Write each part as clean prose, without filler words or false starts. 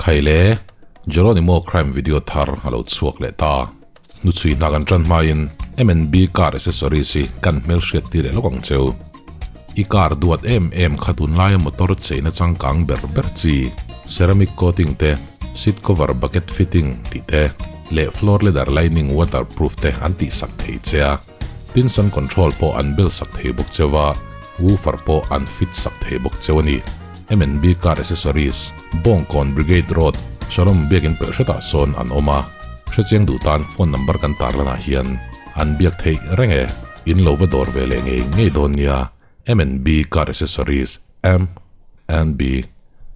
Khaile, Jeronimo crime video thar a lo chhuak leh ta. Hnuchhui hna kan tan hmain MNB car accessories hi kan hmelhriat tir leh lawk ang cheu. I car duat em em kha tunlaia motor cheina changkang ber ber chi, ceramic coating te, seat cover bucket fitting tih te leh floor leather lining waterproof te an tihsak thei che a. Tin sun control pawh an bel sak thei bawk cheu a, woofer pawh an fit sak thei bawk cheu a ni. MNB Car Accessories, Bawngkawn Brigade Road, Shalom Biakin pelh hretah sawn an awm a, hrechiang duh tan phone number kan tarlanah hian an biak theih reng e. In lo va dawr ve leh ngei ngei dawn nia, MNB Car Accessories, M N B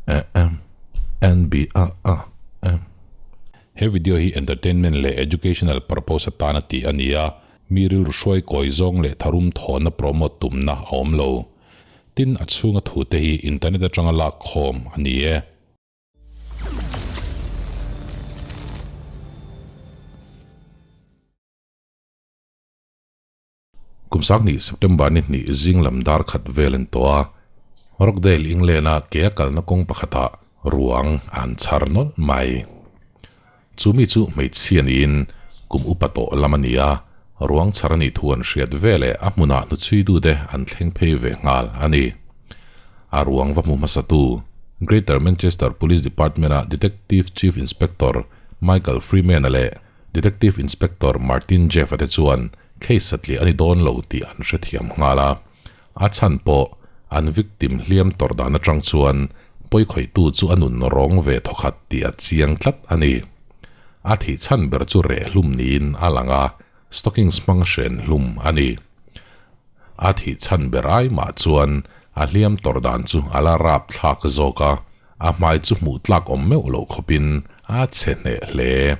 A M N B A A M. He video hi entertainment leh educational purpose atana tih a ni a, mi rilru hruai kawi zawng leh tharum thawhna promote tumna a awm lo. Tin, a chhunga thute hi internet atanga lak khawm a ni e. Kum sanghnih September ni hnih zing lam dar khat vel an tawh a, Rockdale England-a ke a kalna kawng pakhatah ruang an chhar nawlh mai. Chu mi chu hmeichhia niin kum upa tawh lam a ni a, ruang chhar a nih thu an hriat veleh a hmunah hnuchhuitute an thleng phei ve nghal a ni. A ruang va hmu hmasatu Greater Manchester Police Department-a Detective Chief Inspector Michael Freeman-a leh Detective Inspector Martin Jeff-a te chuan case satliah a ni dawn lo tih an hrethiam nghal a. A chhan pawh an victim hliam tawrh dan atang chuan pawikhawihtu chu a nun rawng ve thawkhat tih a chiang tlat a ni. A thih chhan ber chu reh hlum niin a lang a, stockings hmang hren hlum a ni. A thih chhan ber ai mah chuan a hliam tawrh dan chu a la rap thlak zawk a, a hmai chu hmuh tlak awm meuh loh khawpin a chhe hneh hle.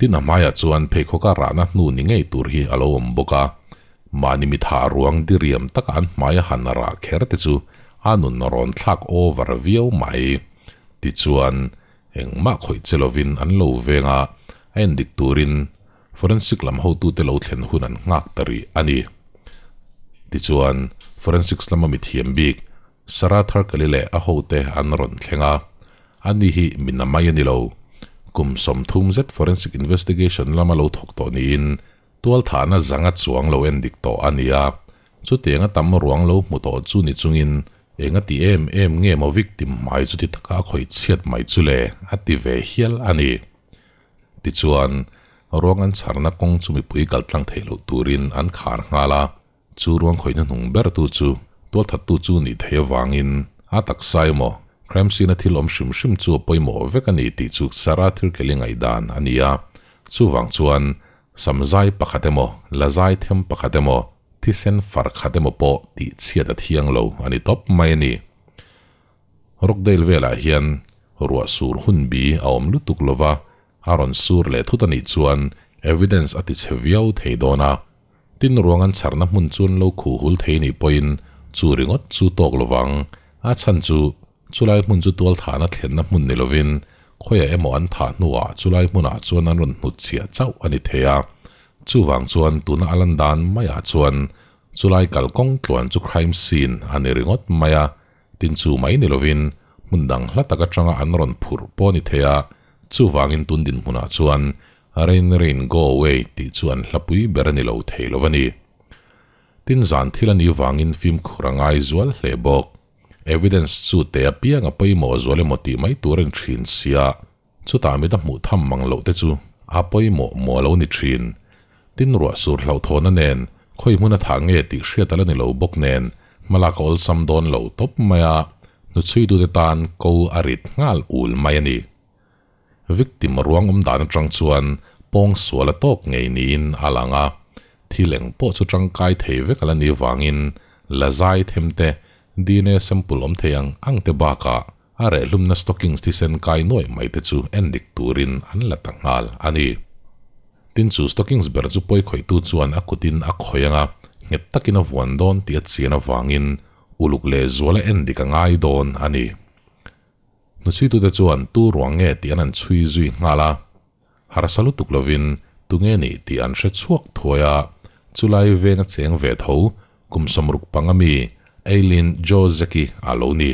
Tin a hmaiah chuan pheikhawk a rahna hnu ni ngei tur hi a lo awm bawk a, mahni mitha ruang diriam taka an hmai a han rah kher te chu a nun rawn thlak over viau mai. Tichuan, engmah khawih che lovin an lo veng a, a endik turin forensic lam hotute lo thlen hun an nghak ta rih a ni. Tichuan, forensics lama mithiam bik Sarah Tharkali leh a hote an rawn thleng a, ani hi mi na mai a ni lo. Kum 30 zet forensic investigation lama lo thawk tawh niin tualthahna zanga chuang lo en dik tawh a ni a, chutianga tam ruang lo hmu tawh chu ni chungin eng a ti em em nge maw victim hmai chuti taka a khawih chhiat mai chu le a ti ve hial a ni. Tichuan, ruang an chharna kawng chu mipui kaltlang theih loh turin an khar nghal a. Chu ruang khawihna hnung bertu chu tualthattu chu nih theih avangin a taksa emaw crime scene-a thil awm hrim hrim chu a pawimawh vek a ni tih chu Sarah Thirkeli ngaihdan a ni a. Chuvang chuan samzai pakhat emaw, lazai them pakhat emaw, thisen far khat emaw pawh tih chhiat a thiang lo a ni tawp mai a ni. Rockdale velah hian ruah sur hun bi a awm lutuk lova, a rawn sur leh thut a nih chuan evidence a ti chhe viau thei dawn a. Tin ruang an chharna hmun chu an lo khuh hul thei nih pawhin chu ringawt chu tawk lovang. A chhan chu chulai hmun chu tualthahna thlenna hmun ni lovin khawiah emaw an thah hnuah chulai hmunah chuan an rawn hnutchhiah chauh a ni thei a. Chuvang chuan tuna a lan dan maiah chuan chulai kalkawng tluan chu crime scene a ni ringawt mai a. Tin chu mai ni lovin hmun dang hla tak atanga an rawn phurh pawh a ni thei a, chuvangin tun dinhmunah chuan Rain rain go away tih chu an hlapui ber a ni lo thei lo a ni. Tin zan thil a nih vangin fimkhur a ngai zual hle bawk. Evidence chu te apiang a pawimawh zual emaw tih mai tur a ni thin sia, chutah mit a hmuh tham mang loh te chu a pawimawh maw lo ni thin. Tin ruah sur hlauhthawhna nen khawi hmun a thah nge tih hriat a la ni lo bawk nen hmalak a awlsam dawn lo tawp mai a, hnuchhuitute tan ko a rit nghal ul mai a ni. Victim ruang awm dan atang chuan pawng sual a tawk ngei niin a lang a, thil eng pawh chu tangkai thei vek a la nih vangin la zai them te, DNA sample awm thei ang ang te bakah a rehlumna stockings thisen kai nuaih mai te chu en dik turin an la ta nghal a ni. Tin chu stockings ber chu pawi khawihtu chuan a kutin a khawih ang a, nghet takin a vuan dawn tih a chian avangin uluk leh zuala en dik a ngai dawn a ni. Hnuchhuitute chuan tu ruang nge tih an han chhui zui nghal a, harsa lutuk lovin tu nge nih tih an hre chhuak thuai a, chulai veng a cheng ve tho kum 65 mi Eileen Jozeki a lo ni.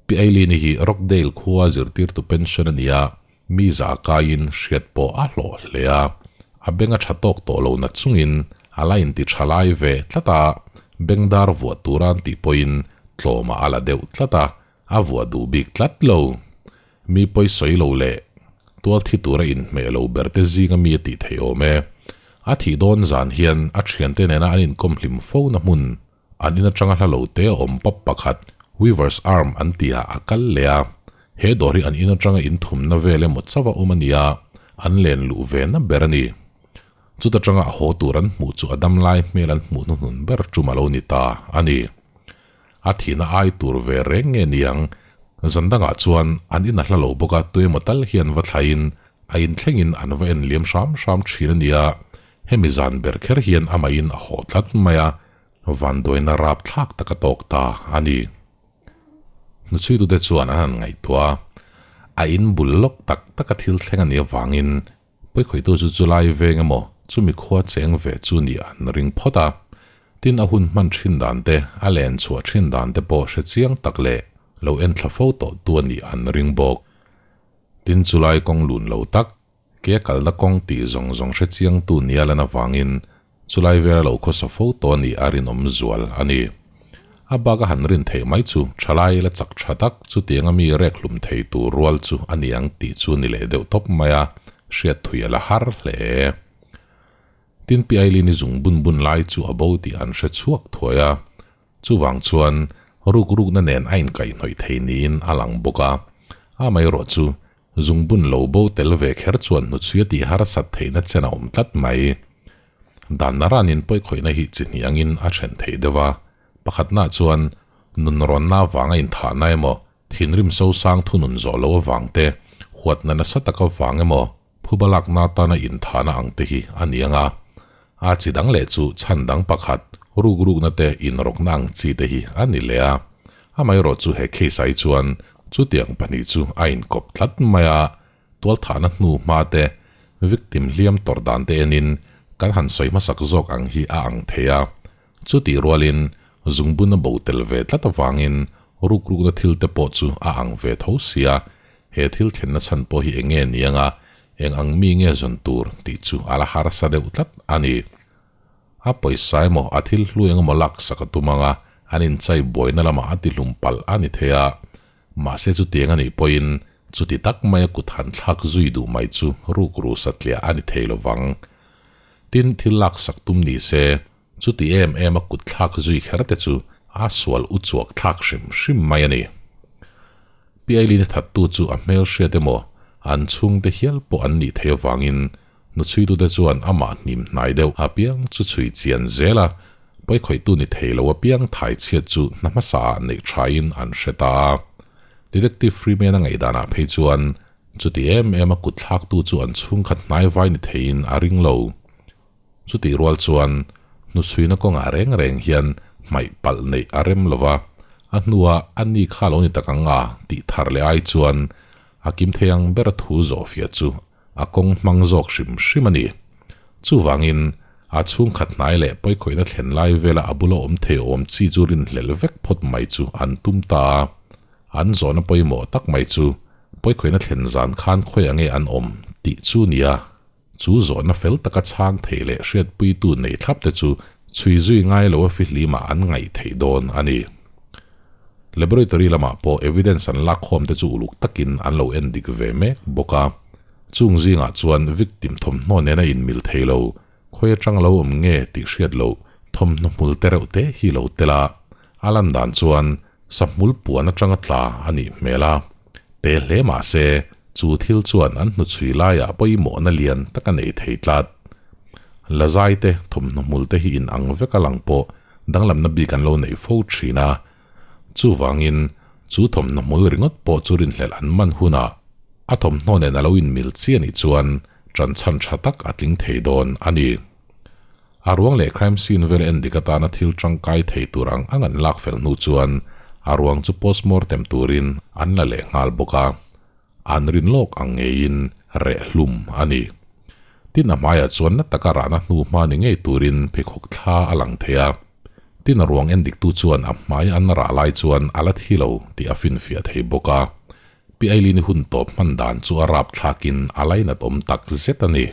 Pi Eileen-i hi Rockdale khua zirtirtu pension a ni a, mi za kaiin hriat pawh a hlawh hle a. A beng a tha tawk tawh lo na chungin a la inti tha lai ve tlat a, bengdar vuah tura an tih pawhin tlawmah a la deuh tlat a, a vuah duh bik tlat lo. Mi pawi sawi lo leh tual thi tura inhmeh lo ber te zinga mi a tih theih awm e. A thih dawn zan hian a thiante nena an inkawm hlim fo na hmun An in atanga hla lo te a awm pap pakhat, Weaver's Arm an tih ah a kal leh a. He dawr hi an in atanga in thumna vel emaw chauh a awm a nia, an len luh ve na ber a ni. Chuta tanga a haw tur an hmuh chu a dam lai hmel an hmuh hnuhnun ber tum a lo ni ta a ni. A thihna ai tur ve reng nge niang, zan dangah chuan an in a hla lo bawk a tuemaw tal hian va thlaiin a inthlengin an va en liam hram hram thin a nia, hemi zan ber kher hian amahin a haw tlat mai a, Vanduaina rap thlak tak a tawk ta a ni. Hnuchhuitute chuan an han ngaihtuah a, a in bul lawk tak tak a thil thleng a nih avangin pawikhawihtu chu chulai veng emaw chumi khua cheng ve chu nih an ring phawt a. Tin, a hun hman thin dan te, a len chhuah thin dan te pawh hre chiang tak leh lo enthla fo tawh tu a nih an ring bawk. Tin, chulai kawng lun lo tak, Ke kalna kawng tih zawng zawng hre chiangtu nia lan avangin chulai vela lo khawsa fo tawh a nih a rinawm zual a ni. A bak a han rin theih mai chu thalai la chak tha tak chutianga mi rek hlum thei tur rual chu a ni ang tih chu ni leh deuh tawp mai a, hriat thui a la har hle. Tin Pi Aileen-i zung bun bun lai chu a bo tih an hre chhuak thuai a, chuvang chuan ruk rukna nen a inkaihhnawih thei niin a lang bawk a, amaherawh chu Zungbun lo bo tel ve kher chuan hnuchhui a tih harsat theihna chen a awm tlat mai. Dan naranin pawikhawihna hi chi hnih angin a then theih deuh a, pakhatnaah chuan nunrawnna avanga inthahna emaw, thinrim sosang thunun zawh loh avang te, huatna nasa tak avang emaw, phuba lakna atana inthahna ang te hi a ni ang a. A chi dang leh chu chhan dang pakhat, ruk rukna te inrawkna ang chi te hi a ni leh a. Amaherawh chu he case ah hi chuan chutiang pahnih chu a inkawp tlat mai a, tualthahna hnu hma te, victim hliam tawrh dan te enin kan han sawi hmasak zawk ang hi a ang thei a. Chutih rualin zungbun a bo tel ve tlat avangin rukrukna thil te pawh chu a ang ve tho sia, he thil thlenna chhan pawh hi eng nge ni anga eng ang mi nge zawn tur tih chu a la harsa deuh tlat a ni. A pawisa emaw a thil hlu eng emaw laksak a tum anga an inchai buaina lamah a tihlum palh a ni thei a, mahse chutiang a nih pawhin chuti tak maia kut han thlak zui duh mai chu rukru satliah a ni thei lo vang. Tin, thil laksak tum ni se chuti em em a kut thlak zui kher te chu a sual u chuak thlak hrim hrim mai a ni. Pi Aileen-i thattu chu a hmelhriat emaw an chhungte hial pawh an nih theih avangin Hnuchhuitute chuan amah hnim hnai deuh apiang chu chhui chian zel a, pawikhawihtu ni thei lo apiang thai chhiat chu hna hmasaah neih thain an hre ta a. Detective Freeman-a ngaihdanah phei chuan chuti em em a kut thlaktu chu an chhungkhat hnaivai ni theiin a ring lo. Chutih rual chuan hnuchhuina kawngah reng reng hian hmaih palh neih a rem lo va, a hnua a ni kha lo ni tak ang a tih thar leh ai chuan a kim thei ang ber a thu zawhfiah chu a kawng hmang zawk hrim hrim a ni. Chuvangin, a chhungkhat hnai leh pawikhawihna thlen lai vela a bula awm thei awm chi chu rinhlelh vek phawt mai chu an tum ta a. An zawhna pawimawh tak mai chu pawikhawihna thlen zan khan khawiah nge an awm tih chu nia. Chu zawhna fel taka chhang thei leh hriatpuitu nei thlap te chu chhui zui ngai lo a fihlimah an ngaih theih dawn a ni. Laboratory lamah pawh evidence an lakkhawm te chu uluk takin an lo en dik ve mek bawk a. Chung zingah chuan victim thawmhnaw nena inmil thei lo, khawi atang lo awm nge tih hriat loh thawmhnaw hmul te reuh te hi lo tel a, a lan dan chuan sahmul puan atanga tla a nih hmel a. Te hle mah se, chu thil chuan an hnuchhui laiah pawimawhna lian tak a nei thei tlat. Lazai te thawmhnaw hmul te hi in ang vek a lang pawh danglamna bik an lo neih fo thin a. Chuvangin, chu thawmhnaw hmul ringawt pawh chu rinhlelh an man hunah a thawmhnaw nen a lo inmil chi a nih chuan ṭanchhan ṭha tak a tling thei dawn a ni. A ruang leh crime scene vel endik atana thil tangkai thei tur ang ang an lak fel hnu chuan a ruang chu postmortem turin an la leh nghal bawk a, an rin lawk ang ngeiin reh hlum a ni. Tin a hmaiah chuan na taka rahna hnu hma ni ngei turin pheikhawk thla a lang thei a. Tin a ruang endiktu chuan a hmai an rah lai chuan a la thi lo tih a finfiah thei bawk a. Pi Eileen-i hun tawp hman dan chu a rapthlakin a lainat awm tak zet a ni.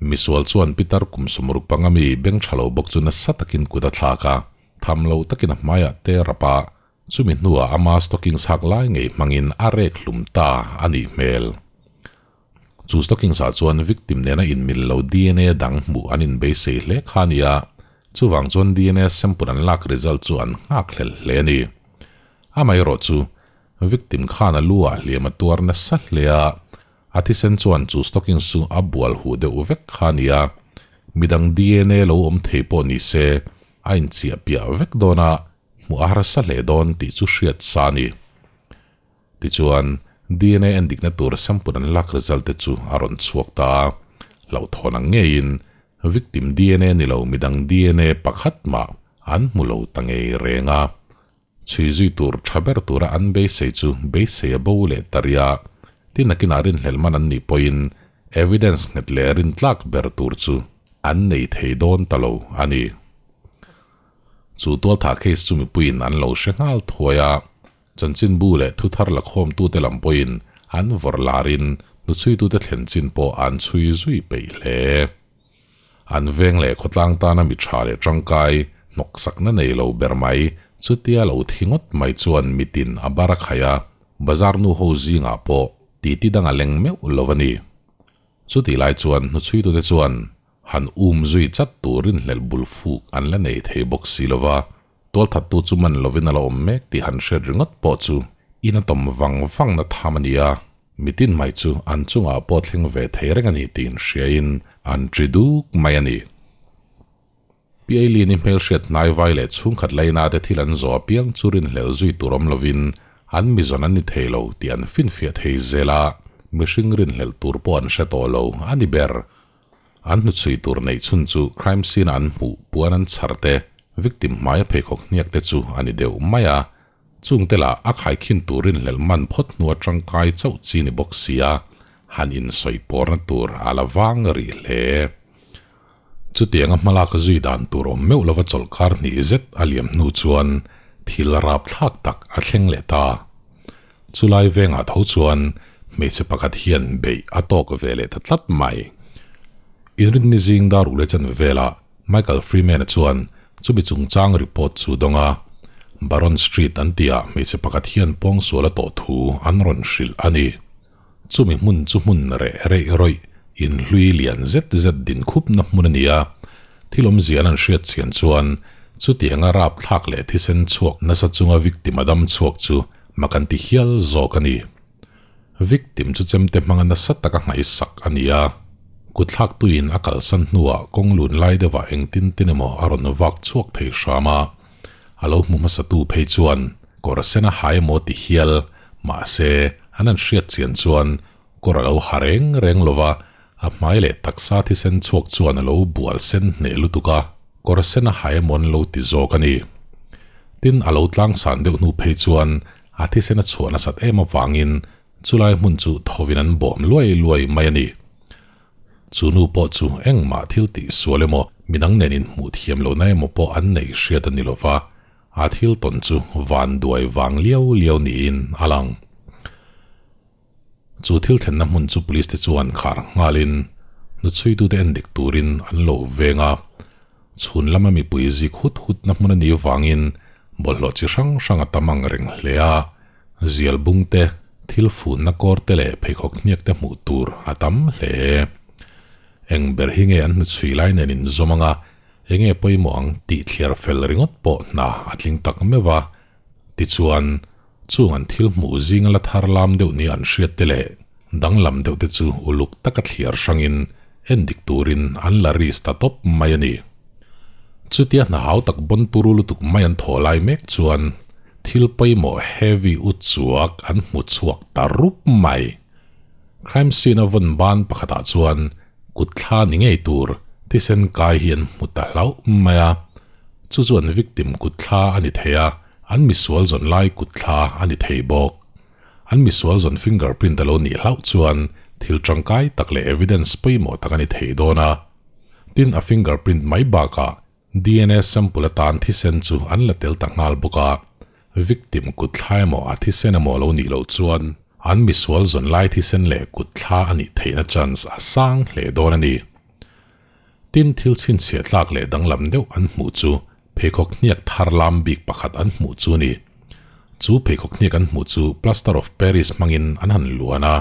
Misual chuan pitar kum 65 mi beng tha lo bawk chu nasa takin kut a thlak a, tham lo takin a hmaiah te rap a, chumi hnuah ama stockings hak lai ngei hmangin a rek hlum ta a nih hmel. Chu stockings ah chuan victim nena inmil lo dna dang hmuh an inbeisei hle kha a ni a, chuvang chuan dna sample an lak result chu an nghakhlel hle a ni. Amaherawhchu chu victim khan a lu ah hliam a tuar nasa hle a, A thisen chuan chu stockings chu a bual huh deuh vek kha a ni a, midang dna lo awm thei pawh ni se a inchiah piah vek dawn a, hmuh a harsa hle dawn tih chu hriat sa a ni. Tichuan, dna endikna tur sample an lak result te chu a rawn chhuak ta a, hlauhthawn ang ngeiin victim dna ni lo midang dna pakhat mah an hmu lo ta ngei reng a. Chhui zui tur tha ber tura an beisei chu beisei a bo leh ta ria. Tin nakinah rinhlelh man an nih pawhin evidence nghet leh rintlak ber tur chu an nei thei dawn ta lo a ni. Chu tualthah case chu mipuiin an lo hre nghal thuai a, chanchinbu leh thuthar lakhawmtute lam pawhin an vawrh larin hnuchhuitute thlen chin pawh an chhui zui peih hle. An veng leh khawtlang tana mi tha leh tangkai hnawksakna nei lo ber mai, chutia lo thi ngawt mai chuan mitin a bar a khaih a, bazar nu ho zingah pawh titi dang a leng meuh lo a ni. Chutih lai chuan hnuchhuitute chuan han um zui chat turin hlelh bul fuk an la nei thei bawk si lo va, tualthattu chu man lovin a la awm mek tih han hriat ringawt pawh chu in a tawm vang vangna tham a ni a. Mitin mai chu an chungah pawh thleng ve thei reng a ni tih inhriain an ṭi duk mai a ni. Pi Eileen-i hmelhriat hnaivai leh chhungkhat laina te thil an zawh apiang chu rinhlelh zui tur awm lovin an mizawn an ni thei lo tih an finfiah thei zel a, mihring rinhlelh tur pawh an hre tawh lo a ni ber. An hnuchhui tur neih chhun chu crime scene-a an hmuh puan an chhar te, victim hmaia pheikhawk hniak te chu a ni deuh mai a. Chungte lah a khaikhin tur rinhlelh man phawt hnua tangkai chauh chi ni bawk sia, han insawi pawrna tur a la vang rih hle. Chutianga hmalak zui dan tur awm meuh lova chawlhkar hnih zet a liam hnu chuan thil rapthlak tak a thleng leh ta. Chulai vengah tho chuan hmeichhe pakhat hian beih a tawk ve leh ta tlat mai. Inrinni zing dar ule chanve velah Michael Freeman-a chuan chumi chungchang report chu dawng a, Baron Street an tihah hmeichhe pakhat hian pawngsual a tawh thu an rawn hrilh a ni. Chumi hmun chu hmun reh reih rawih inhlui lian zet zet din khupna hmun a ni a, thil awmzia an hriat chian chuan chutianga rapthlak leh thisen chhuak nasa chunga victim a dam chhuak chu mak an ti hial zawk a ni. Victim chu chemte hmanga nasa taka ngaihsak a ni a, kutthlak tuiin a kalsan hnuah kawng lun lai deuhah engtin tin emaw a rawn vak chhuak thei hram a, a lo hmu hmasatu phei chuan kawr sen a ha emaw ti hial, mahse an han hriat chian chuan kawr a lo ha reng reng lo va, a hmai leh taksa thisen chhuak chuan a lo bual sen hneh lutuk a, kawr sen a ha emaw an lo ti zawk a ni. Tin, a lo tlangsan deuh hnu phei chuan a thisen a chhuah nasat em avangin chulai hmun chu thovin an bawm luai luai mai a ni. Chu nu pawh chu engmah thil tih sual emaw midang nen inhmuh thiam lohna emaw pawh an neih hriat a ni lo va, a thil tawn chu van duai vang liau liau niin a lang. Chu thil thlenna hmun chu police te chuan khar nghalin hnuchhuitute en dik turin an lo veng a, chhun lama mipui zik hut hutna hmun a nih vangin bawlhhlawh chi hrang hrang a tam ang reng hle a, zial bung te, thil funna kawr te leh pheikhawk hniak te hmuh tur a tam hle. Eng ber hi nge an hnuchhui lai nen inzawm anga enge pawimawh ang tih thliar fel ringawt pawh hna a tling tak meuh a, Tichuan, chung an thil hmuh zinga la thar lam deuh nia an hriat te leh danglam deuh te chu uluk taka thliar hrangin en dik turin an la risk ta tawp mai a ni. Chutia hna hau tak bawn turu lutuk mai an thawh lai mek chuan thil pawimawh heavy u chuak an hmu chhuak ta rup mai. Crime scene a vawn ban pakhatah chuan kut thla ni ngei tur thisen kai hi an hmu ta hlauh mai a. Chu chuan victim kut thla a ni thei a, an misual zawn lai kut thla a ni thei bawk. An misual zawn fingerprint a lo nih hlauh chuan thil tangkai tak leh evidence pawimawh tak a ni thei dawn a. Tin, a fingerprint mai bakah. DNA sample atan thisen chu an la tel ta nghal bawk a, victim kut thla emaw a thisen emaw lo nih loh chuan an misual zawn lai thisen leh kut thla a nih theihna chance a sang hle dawn a ni. Tin, thil chhinchhiah tlak leh danglam deuh an hmuh chu pheikhawk hniak thar lam bik pakhat an hmuh chu a ni. Chu pheikhawk hniak an hmuh chu Plaster of Paris hmangin an han luan a,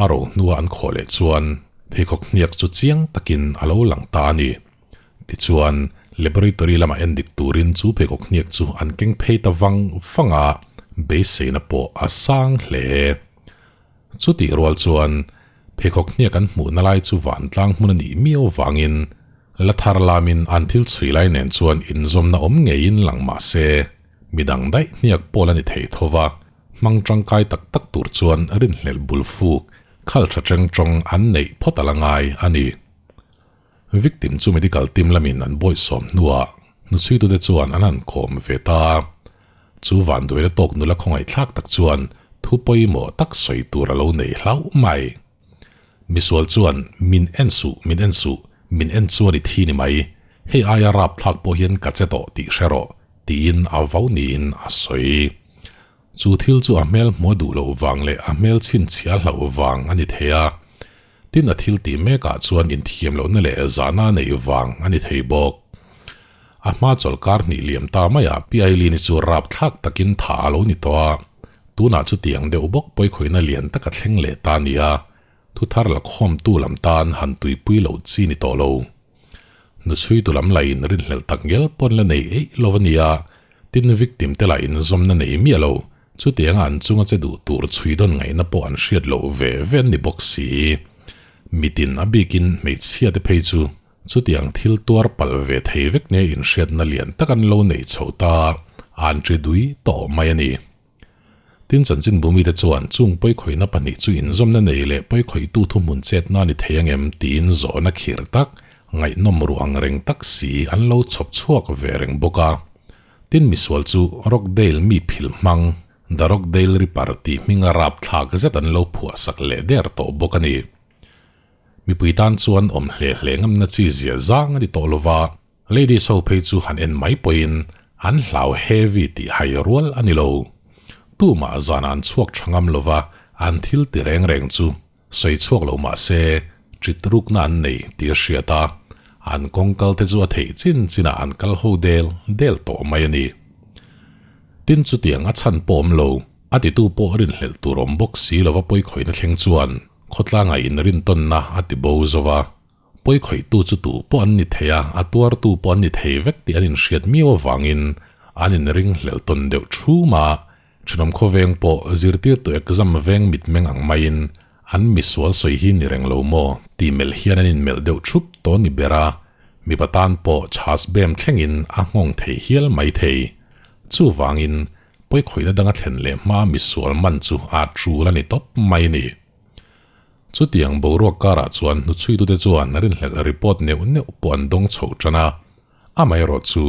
a ro hnua an khawh leh chuan pheikhawk hniak chu chiang takin a lo lang ta a ni. Tichuan, laboratory lamah endik turin chu pheikhawk hniak chu an keng phei ta vang vang a, beiseina pawh a sang hle. Chutih rual chuan, pheikhawk hniak an hmuhna lai chu vantlang hmun a nih miau vangin la thar lamin an thil chhui lai nen chuan inzawmna awm ngeiin lang mah se, midang daih hniak pawl a ni thei tho va, hmang tangkai tak tak tur chuan rinhlelh bul fuk, khal tha cheng tawng an neih phawt a la ngai a ni. Victim chu medical team lamin an bawihsawm hnuah hnuchhuitute chuan an han kawm ve ta a. Chu vanduaina tawk nula khawngaihthlak tak chuan thu pawimawh tak sawi tur a lo nei hlauh mai. Misual chuan min en suh, min en suh, min en chuan i thi ni mai, hei aia rapthlak pawh hian ka che tawh tih hre rawh, tiin a vau niin a sawi. Chu thil chu a hmel hmuh a duh loh vang leh a hmel chhinchhiah a hlauh vang a ni thei a. Tin a thil tih mekah chuan inthiam lohna leh zahna a neih vang a ni thei bawk. A hma chawlhkar hnih liam ta maiah Pi Aileen-i chu rapthlak takin thah a lo ni tawh a, tunah chutiang deuh bawk pawikhawiina lian tak a thleng leh ta a ni a, thuthar la khawmtu lam tan han tuipui loh chi ni tawh lo. Hnuchhuitu lam lahin rinhlelh tak ngial pawn la nei eih lo a nia, tin victim te lah inzawmna nei miah lo, chutianga an chunga che duh tur chhui dawn ngaihna pawh an hriat loh ve ve an ni bawk si. Mitin a bikin hmeichhia te phei chu chutiang thil tuar palh ve thei vek nia inhriatna lian tak an lo nei chho ta, an ṭi dui tawh mai a ni. Tin, chanchin bumite chuan chung pawikhawihna pahnih chu inzawmna nei leh pawikhawihtu thuhmun chetna a ni thei angem tiin zawhna khir tak, ngaihnawm ruh ang reng tak si an lo chhawp chhuak ve reng bawk a. Tin, misual chu Rockdale mi phil hmang, The Rockdale Ripper tih hminga rapthlak zet an lo phuahsak leh der tawh bawk a ni. Mipui tan chuan awm hle hle ngamna chi zia zang a ni tawh lova. Ladies ho phei chu han en mai pawhin an hlau heavy tih hai rual a ni lo. Tumah zanah an chhuak tha ngam lova, an thil ti reng reng chu sawi chhuak lo mah se ṭit rukna an nei tih a hriat a, an kawng kal te chu a theih chin chinah an kal ho del del tawh mai a ni. Tin chutiang a chhan pawh awm lo, a titu pawh rinhlelh tur awm bawk si lova pawikhawihna thleng chuan khawtlangah inrintawnna a ti bo zo va. Pawikhawihtu chu tu pawh an ni thei a, a tuartu pawh an ni thei vek tih an inhriat miau avangin an inringhlelh tawn deuh thum a, thenawm khawveng pawh zirtirtu exam veng mitmeng ang maiin an misual sawi hi ni reng lo maw tih melh hian an inmelh deuh thup tawh ni ber a, mipa tan pawh chhas bem thlengin a nghawng thei hial mai thei. Chuvangin, pawikhawihna danga thlen leh hmaa misual man chu a tul a ni tawp mai a ni. Chutiang boruak karah chuan hnuchhuitute chuan rinhlelh report neuh neuh pawh an dawng chhoh tan a, amaherawh chu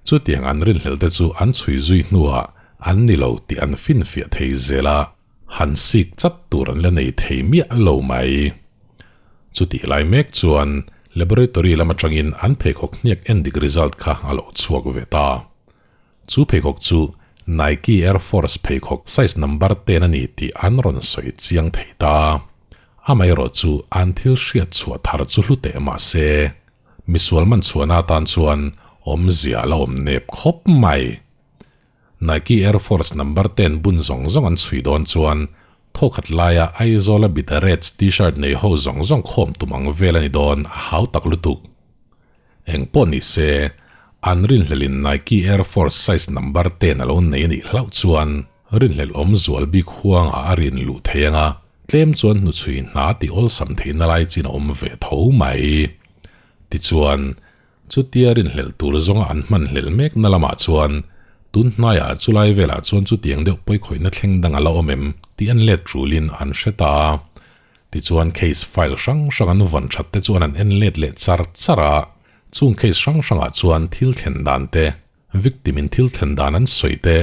chutiang an rinhlelh te chu an chhui zui hnuah an ni lo tih an finfiah thei zel a, han sik chat tur an la nei thei miah lo mai. Chutih lai mek chuan laboratory lam atangin an pheikhawk hniak endik result kha a lo chhuak ve ta. Chu pheikhawk chu Nike Air Force pheikhawk size number ten a ni tih an rawn sawi chiang thei ta. Amaherawh chu an thil hriat chhuah thar chu hlu teh mah se, misual man chhuahna atan chuan awmzia a la awm nep khawp mai. Nike Air Force number ten bun zawng zawng an chhui dawn chuan thawkhat laia Aizawla Bita Reds T-shirt nei ho zawng zawng khawm tum ang vel a ni dawn a hau tak lutuk. Eng pawh ni se, an rinhlelhin Nike Air Force size number ten a lo nei a nih hlauh chuan rinhlelh awm zual bik huangah a rin luh thei ang a, tlem chuan hnuchhui hna tih awlsam theihna lai chin a awm ve tho mai. Tichuan, chutia rinhlelh tur zawnga an hmanhlelh mekna lamah chuan tun hnaiah chulai velah chuan chutiang deuh pawikhawihna thleng dang a la awm em tih an let tulin an hre ta a. Tichuan case file hrang hrang an vawn that te chuan an en let leh char char a, chung case hrang hrangah chuan thil thlen dan te, victim in thil thlen dan an sawi te,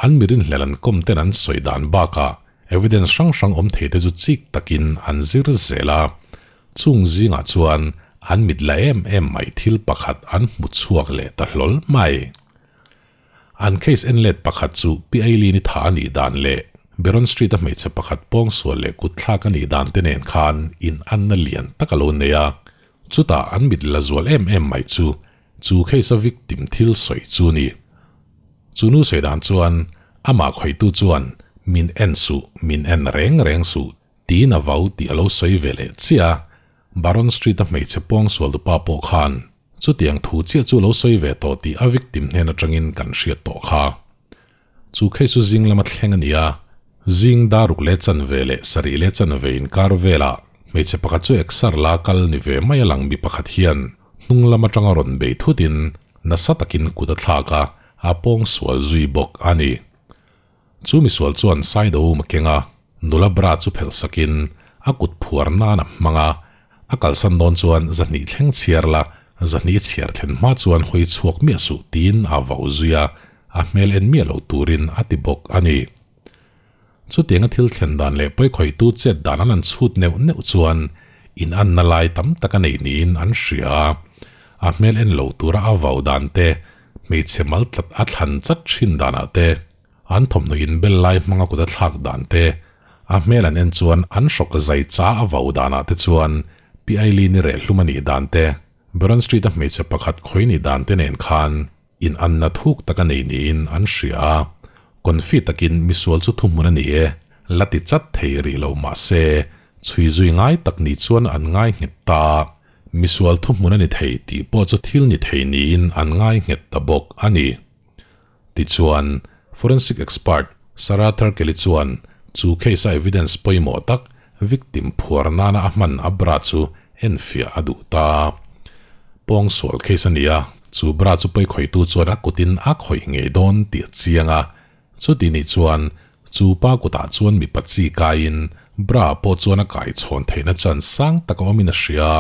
an mi rinhlel an kawm ten an sawi dan bakah evidence hrang hrang awm thei te chu chik takin an zir zel a. Chung zingah chuan an mit la em em mai thil pakhat an hmu chhuak leh ta hlawl mai. An case en let pakhat chu Pi Eileen-i tha a nih dan leh Baron Street-a hmeichhe pakhat pawngsual leh kutthlak a nih dan te nen khan in anna lian tak a lo nei a. Chutah an mit la zual em em mai chu chu case-a victim thil sawi chu ni. Chu nu sawi dan chuan amah khawitu chuan min en suh, min en reng reng suh tiin a vau tih a lo sawi ve leh chiah a. Baron Street-a hmeichhe pawngsual tupa pawh khan Chutiang thu chiah chu lo sawi ve tawh tih a victim hnen atangin kan hriat tawh kha. Chu case chu zing lama thleng a ni a, zing daruk leh chanve leh sarih leh chanve inkar velah hmeichhe pakhat chu exer la kal ni ve mai a lang mi pakhat hian hnung lam atanga rawn bei thutin nasa takin kut a thlak a, a pawng sual zui bawk a ni. Chu misual chuan Saidoum a keng a, nula bra chu phelh sakin a kut phuar nan a hmang a, a kalsan dawn chuan zahnih thleng chhiar la, zahnih chhiar thlen hma chuan hawi chhuak miah suh tiin a vau zui a, a hmel en miah lo turin a ti bawk a ni. Chutianga thil thlen dan leh pawikhawihtu chet dan an han chhut neuh neuh chuan in anna lai tam tak a nei niin an hria a, a hmel en lo tura a vau dan te, hmeichhe mal tlat a thlan chat thin danah te, an thawmhnaw inbel lai hmanga kut a thlak dan te, a hmel an en chuan an hrawk zai cha a vau danah te chuan Pi Eileen-i reh hlum a nih dan te, Baron Street-a hmeichhe pakhat khawi nih dan te nen khan in anna thuk tak a nei niin an hria a. Confi takin misual chu thuhmun a ni e, la ti chat thei rih lo mah se, chhui zui ngai tak ni chuan an ngai nghet ta. Misual thuhmun a ni thei tih pawh chu thil ni thei niin an ngai nghet ta bawk a ni. Tichuan, forensic expert Sarah Thurkelly chuan chu case-a evidence pawimawh tak victim phuar nana a hman a bra chu enfiah a duh ta. Pawngsual case a ni a, chu bra chu pawikhawitu chuan a kutin a khawih ngei dawn tih a chiang a, Chuti nih chuan chu pa kutah chuan mipa chi kaiin bra pawh chuan a kaichhawn theihna chance sang tak a awmin a hria.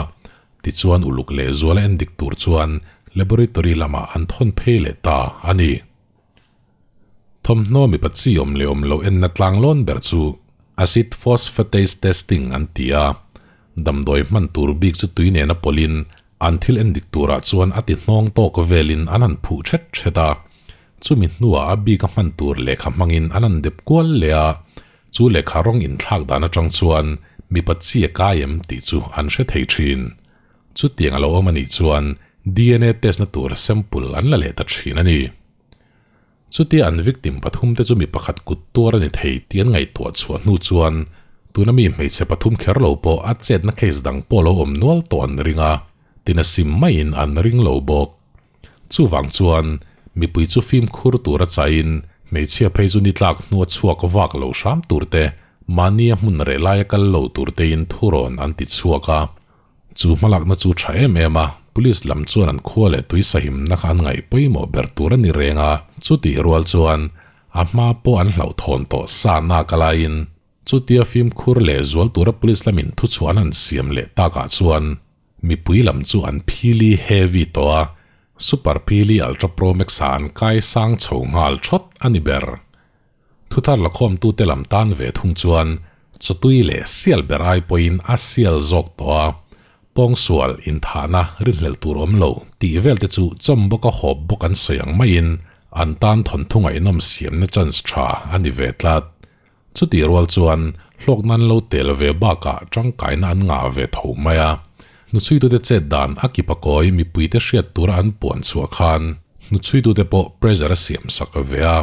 Tichuan uluk leh zuala en dik tur chuan laboratory lamah an thawn phei leh ta a ni. Thawmhnaw mipa chi awm leh awm loh enna tlanglawn ber chu acid phosphatase testing an ti a. Damdawi hman tur bik chu tui nena pawlhin An thil en dik turah chuan a ti hnawng tawk velin an han phuh thet thet a, chumi hnuah a bik a hman tur lehkha hmangin an han dep kual leh a, chu lehkha rawng inthlak dan atang chuan mipa chi a kai em tih chu an hre thei thin. Chutiang a lo awm a nih chuan DNA test na tur sample an la leh ta thin a ni. Chutia an victim pathumte chu mi pakhat kut tuar a ni thei tih an ngaihtuah chhuah hnu chuan tuna mi hmeichhe pathum kher lo pawh a chetna case dang pawh lo awm nual tawh an ring a, tina sim maiin an ring lo bawk. Chuvang chuan mipui chu fimkhur tur a chaiin hmeichhia phei chu ni tlak hnua chhuak vak lo hram tur te, mahnia hmun reh laia kal lo tur tein thurawn an ti chhuak a. Chu hmalakna chu tha em em a, Police lam chuan an khua leh tui sahimna kha an ngaih pawimawh ber tur a ni reng a, chutih rual chuan a hma pawh an hlauhthawn tawh sa nak a laiin chutia fimkhur leh zual tura Police lamin thuchhuah an han siam leh takah chuan mipui lam chu an phili heavy tawh a, Super Phili Ultra Pro Max ah an kai sang chho nghal thawt a ni ber. Thuthar lakhawmtute lam tan ve thung chuan chawtui leh sial ber ai pawhin a sial zawk tawh a, pawngsual, inthahna, rinhlelh tur awm lo tih vel te chu chawm bawka hawp bawk an sawi ang maiin an tan thawnthu ngaihnawm siamna chance tha a ni ve tlat. Chutih rual chuan hlawk nan lo tel ve bakah tangkaina an ngah ve tho mai a, hnuchhuitute chet dan a kipa kawi mipuite hriat tura an puan chhuah khan hnuchhuitute pawh pressure a siam sak ve a,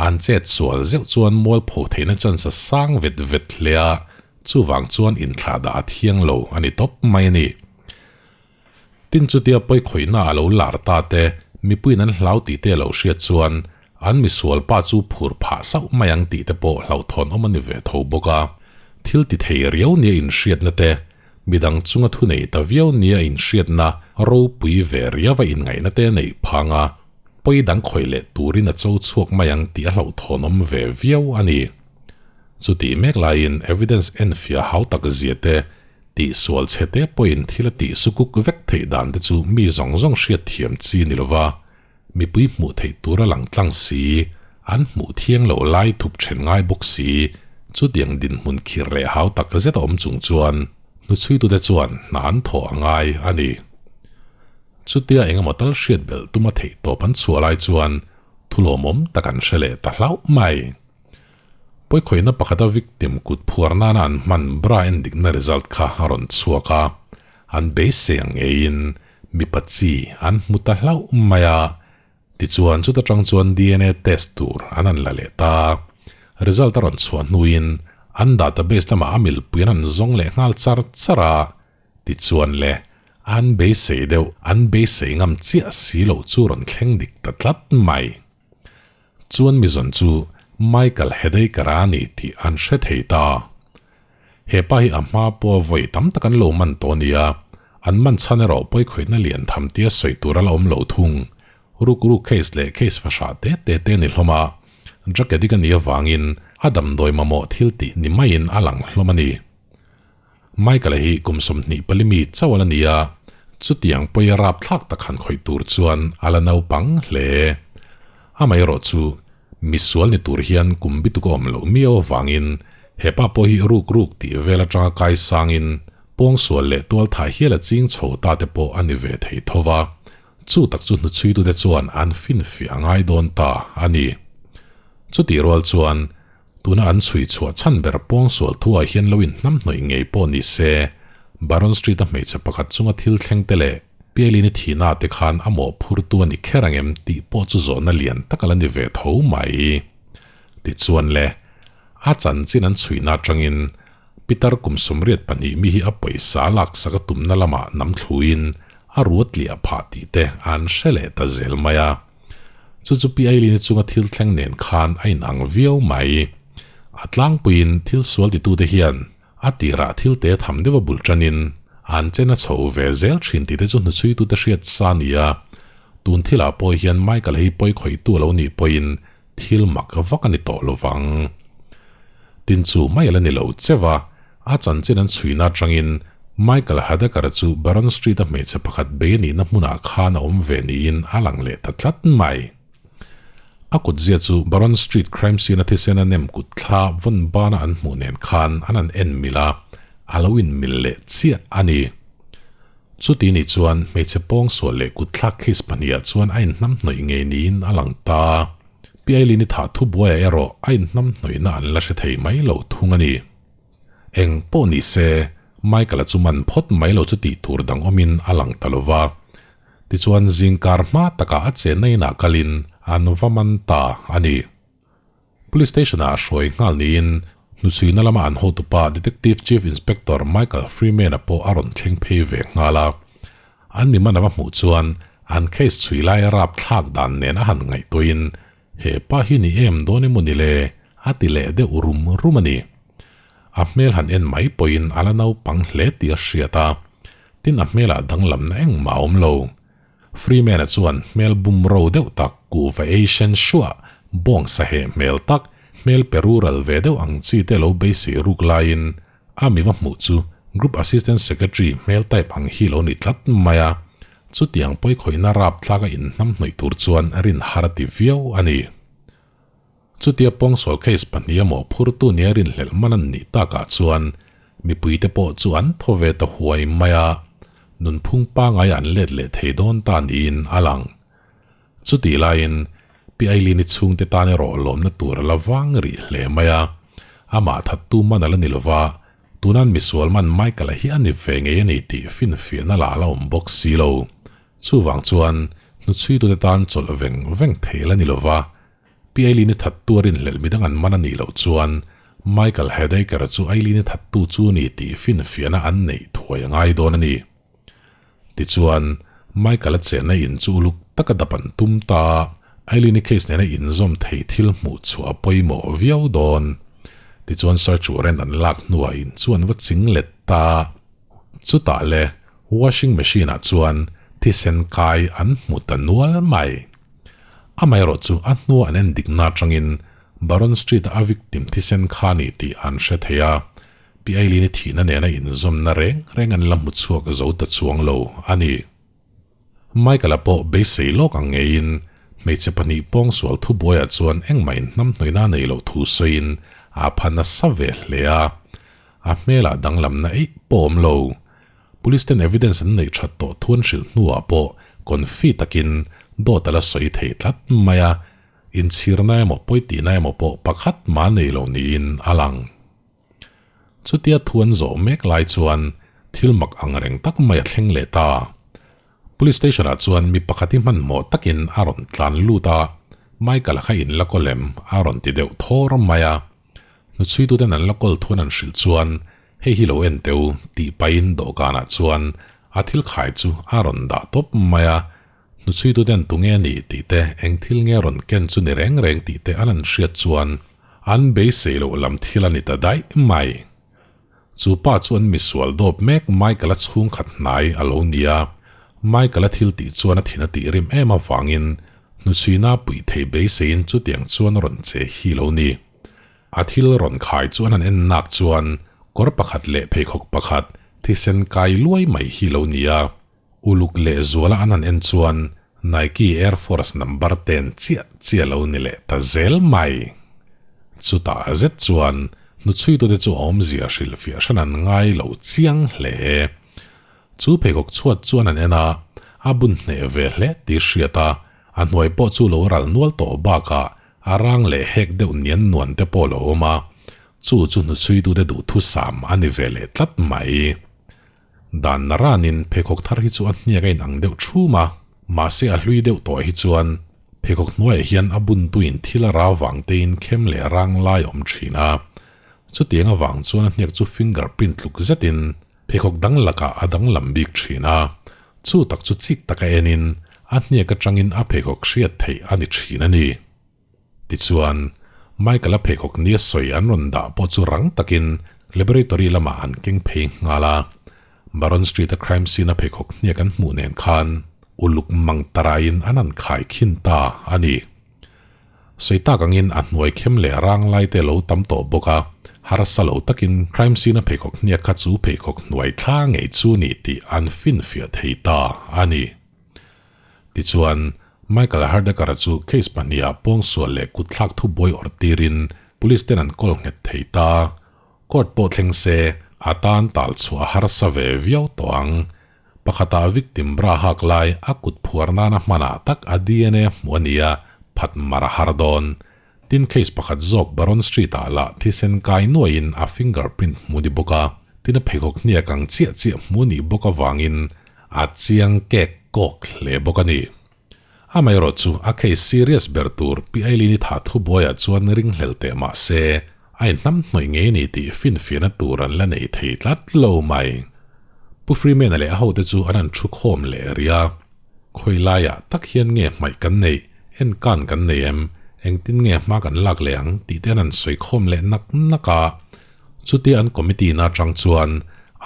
An chet sual zeuh chuan mualpho theihna chance a sang vet vet hle a, chuvang chuan inthlah dah a thiang lo a ni tawp mai a ni. Tin chutia pawikhawihna a lo lar ta te, mipuiin an hlau tih te a lo hriat chuan an misual pa chu phur phah sauh mai ang tih te pawh hlauhthawn awm a ni ve tho bawk a. Thil ti thei riau nia inhriatna te, midang chunga thunei ta viau nia inhriatna ropui ve riau a inngaihna te a neih phang a, Pawi dang khawih leh turin a cho chhuak mai ang tih a hlauhthawnawm ve viau a ni. Chutih mek laiin evidence enfiah hau tak zia te, tihsual chhe te pawhin thil a tih sukuk vek theih dan te chu mi zawng zawng hriat thiam chi ni lova, mipui hmuh theih tura lang tlang si, an hmuh thiang loh lai thup then ngai bawk si, chutiang dinhmun khirh leh hau tak zet a awm chung chuan. Hnuchhuitute chuan hna an thawh a ngai a ni. Chutia engemaw tal hriat belh tuma theih tawp an chhuah lai chuan thulawmawm tak an hre leh ta hlauh mai. Pawikhawihna pakhata victim kut phuar nana an hman bra endikna result kha a rawn chhuak a, an beisei ang ngeiin mipa chi an hmu ta hlauh mai a. Tichuan chuta tang chuan dna test tur an han la leh ta. Result a rawn chhuah hnuin an database lamah a milpui an han zawng leh nghal char char a. Tichuan le, an beisei deuh, an beisei ngam chiah si loh chu rawn thleng dik ta tlat mai. Chuan mi zawn chu Michael Hedeker a ni tih an hre thei ta. He pa hi a hma pawha vawi tam tak an lo man tawh a ni a, an man chhan erawh pawikhawihna lian tham tia sawi tur a la awm lo thung. Ruk ruk case leh case fahrah te te te a ni hlawm a, drug addict a nih avangin a damdawi mamawh thil tih ni maiin a lang hlawm a ni. Michael-a hi kum 24 mi chauh a la ni a, chutiang pawi a rapthlak tak han khawih tur chuan a la naupang hle. Amaherawh chu Misual ni tur hian kum bituk a awm loh miau avangin he pa pawh hi ruk ruk tih vel atanga kai sangin pawngsual leh tualthah hial a ching chho ta te pawh a ni ve thei tho va, chu tak chu hnuchhuitute chuan an finfiah a ngai dawn ta a ni. Chutih rual chuan tuna an chhui chhuah chhan ber pawngsual thuah hian lo inhnamhnawih ngei pawh ni se, Baron Street-a hmeichhe pakhat chunga thil thleng te leh Pialin i thihna te khan a mawhphurtu a ni kher ang em tih pawh chu zawhna lian tak a la ni ve tho mai. Tichuan le, a chanchin an chhuihna atangin Pitar kum 82 mi hi a pawisa a laksak a tumna lamah nam thluin a ruat tliah phah tih te an hre leh ta zel mai a. Chu chu Pi Aileen-i chunga thil thleng nen khan a inang viau mai. A tlangpuiin thil sual titute hian A tirah thil te tham deuh a bul tanin an chen a chho ve zel thin tih te chu hnuchhuitute hriat sa a ni a. Tun thilah pawh hian Michael hi pawi khawihtu a lo nih pawhin thil mak vak a ni tawh lo vang. Tin chu mai a la ni lo che va, a chanchin an chhuina atangin Michael Hadecker chu Baron Street-a hmeichhe pakhat bei a nihna hmunah khan a awm ve niin a lang leh ta tlat mai. A kutzia chu Baron Street crime scene a thisen a nem kut thla vawn bana an hmuh nen khan an han en mil a, a lo in mil leh chiah a ni. Chuti ni chuan hmeichhe pawngsual leh kut thlak case pahniha chuan a inhnamhnawih ngei niin a lang ta. Pi Aileen-i thah thubuaiah erawh a inhnamhnawihna an la hre thei mai lo thung a ni. Eng pawh ni se, Michael-a chu man phawt mai lo chu tih tur dang awmin a lang ta lo va. Tichuan zingkar hma takah a chenna inah kalin an va man ta a ni. Police station-ah a hruai nghal niin hnuchhuina lama an hotupa Detective Chief Inspector Michael Freeman-a pawh a rawn thleng phei ve nghal a. An mi man a va hmuh chuan an case chhui lai a rapthlak dan nen a han ngaihtuahin He pa hi ni em dawn emaw ni le? a ti leh deuh rum rum a ni. A hmel han en mai pawhin a la naupang hle tih a hriat a, tin a hmelah danglamna engmah a awm lo. Freeman-a chuan hmel bum ro deuh tak, kuhva ei sen suah, bawng sa heh hmel tak, hmel pe rural ve deuh ang chi te lo beisei ruk laiin A mi va hmuh chu Group Assistant Secretary hmel type ang hi lo ni tlat mai a, chutiang pawikhawihna rapthlak a inhnamhnawih tur chuan rin har a ti viau a ni. Chutia pawngsual case pahnih a mawhphurtu nia rinhlelh man an nih takah chuan mipuite pawh chu an thaw ve ta huai mai a, nunphung pangai an let leh thei dawn ta niin a lang. Chutih laiin Pi Aileen-i chhungte tan erawh lawmna tur a la vang rih hle mai a, amah thattu man a la ni lova, tunan misual man Michael-a hi a ni ve ngei a ni tih finfiahna lah a la awm bawk si lo. Chuvang chuan hnuchhuitute tan chawlh veng veng thei a la ni lova, Pi Aileen-i thattu a rinhlelh midang an man a nih loh chuan Michael Hedeker-a chu Aileen-i thattu chu a ni tih finfiahna an neih thuai a ngai dawn a ni. Tichuan, Michael-a chenna in chu uluk taka dap an tum ta a, Eileen-i case nena inzawm thei thil hmuh chhuah a pawimawh viau dawn. Tichuan search warrant an lak hnuah in chu an va ching let ta a. Chutah le, washing machine-ah chuan thisen kai an hmu ta nual mai. Amaherawh chu a hnua an en dikna atangin Baron Street-a a victim thisen kha a ni tih an hre thei a. Pi Aileen-i thihna nena inzawmna reng reng an la hmu chhuak zo ta chuang lo a ni. Michael-a pawh beisei lawk ang ngeiin hmeichhe pahnih pawngsual thubuaiah chuan engmah inhnamhnawihna a nei loh thu sawiin a pha nasa ve hle a. A hmelah danglamna eih pawh awm lo. Police ten evidence an neih that tawh thu an hrilh hnuah pawh confi takin dawt a la sawi thei tlat mai a, inchhirna emaw pawi tihna emaw pawh pakhat mah nei lo niin a lang. Chutia thu an zawh mek lai chuan thil mak ang reng tak mai a thleng leh ta. Police station ah chuan mi pakhat hi hmanhmawh takin a rawn tlan lut a, Michael-a kha in la kawl em? a rawn ti deuh thawr mai a. Hnuchhuituten an la kawl thuan an hrilh chuan hei hi lo en teh u tih pahin dawhkanah chuan a thil khai chu a rawn dah tawp mai a. Hnuchhuituten tunge a nih tih te, eng thil nge rawn ken chu ni reng reng tih te an an hriat chuan an beisei loh lam thil a ni ta daih mai. Chu pa chu an misual dawp mek Michael-a chhungkhat hnai a lo ni a, Michael-a thil tih chuan a thin a tih rim em avangin hnuchhuina puih thei beiseiin chutiang chuan rawn che hi lo ni. A thil rawn khai chu an han en nak chuan kawr pakhat leh pheikhawk pakhat thisen kai luai mai hi lo ni a, uluk leh zuala an han en chuan Nike Air Force number ten chiah chiah lo ni leh ta zel mai. Chutah zet chuan hnuchhuitute chu awmzia hrilhfiah hran an ngai lo chiang hle. Chu pheikhawk chhuat chuan an en a, a bun hneh ve hle tih hriat a, a hnuai pawh chu lo ral nual tawh bakah a rang leh hek deuh nian nuan te pawh lo awm a, chu chu hnuchhuitute duhthusam a ni ve leh tlat mai. Dan naranin pheikhawk thar hi chu a hniak a inang deuh thum a, mahse a hlui deuh tawh hi chuan pheikhawk hnuaiah hian a buntuin thil a rau vang tein khem leh rang lai a awm thin a, chutiang avang chuan a hniak chu finger print tluk zetin pheikhawk dang lakah a danglam bik thin a, chu tak chu chik taka enin a hniak atangin a pheikhawk hriat theih a ni thin a ni. Tichuan, Michael-a pheikhawk nia sawi an rawn dah pawh chu rang takin laboratory lamah an keng phei nghal a. Baron Street-a crime scene-a pheikhawk hniak an hmuh nen khan uluk mang taraiin an han khai khin ta a ni. Sawi tak angin a hnuai khem leh rang lai te lo tam tawh bawk a, harsa lo takin crime scene-a pheikhawk hniak kha chu pheikhawk hnuai thla ngei chu ni tih an finfiah thei ta a ni. Tichuan, Michael Hardaker-a chu case pahniha pawngsual leh kutthlak thubuai awrh tirin police ten an kawl nghet thei ta. Court pawh thleng se, a tan tal chhuah a harsa ve viau tawh ang. Pakhatah victim bra hak lai a kut phuar nana hmanah tak a DNA hmuh a ni a, phat mar a har dawn. Tin case pakhat zawk Baron Street-ah lah thisen kai nuaiin a fingerprint hmu ni bawk a, tin a pheikhawk hniak ang chiah chiah hmu nih bawk avangin a chiang kek kawk hle bawk a ni. Amaherawh chu a case serious ber tur Pi Eileen-i thah thubuaiah chuan ringhlel teh mah se a inhnamhnawih ngei ni tih finfiahna tur an la nei thei tlat lo mai. Pu Freeman-a leh a hote chu an han thu khawm leh rih a. Khawi laiah tak hian nge hmaih kan neih, en kan kan nei em, engtin nge hma kan lak leh ang tih te an han sawi khawm leh nak nak a. Chutia an committee na atang chuan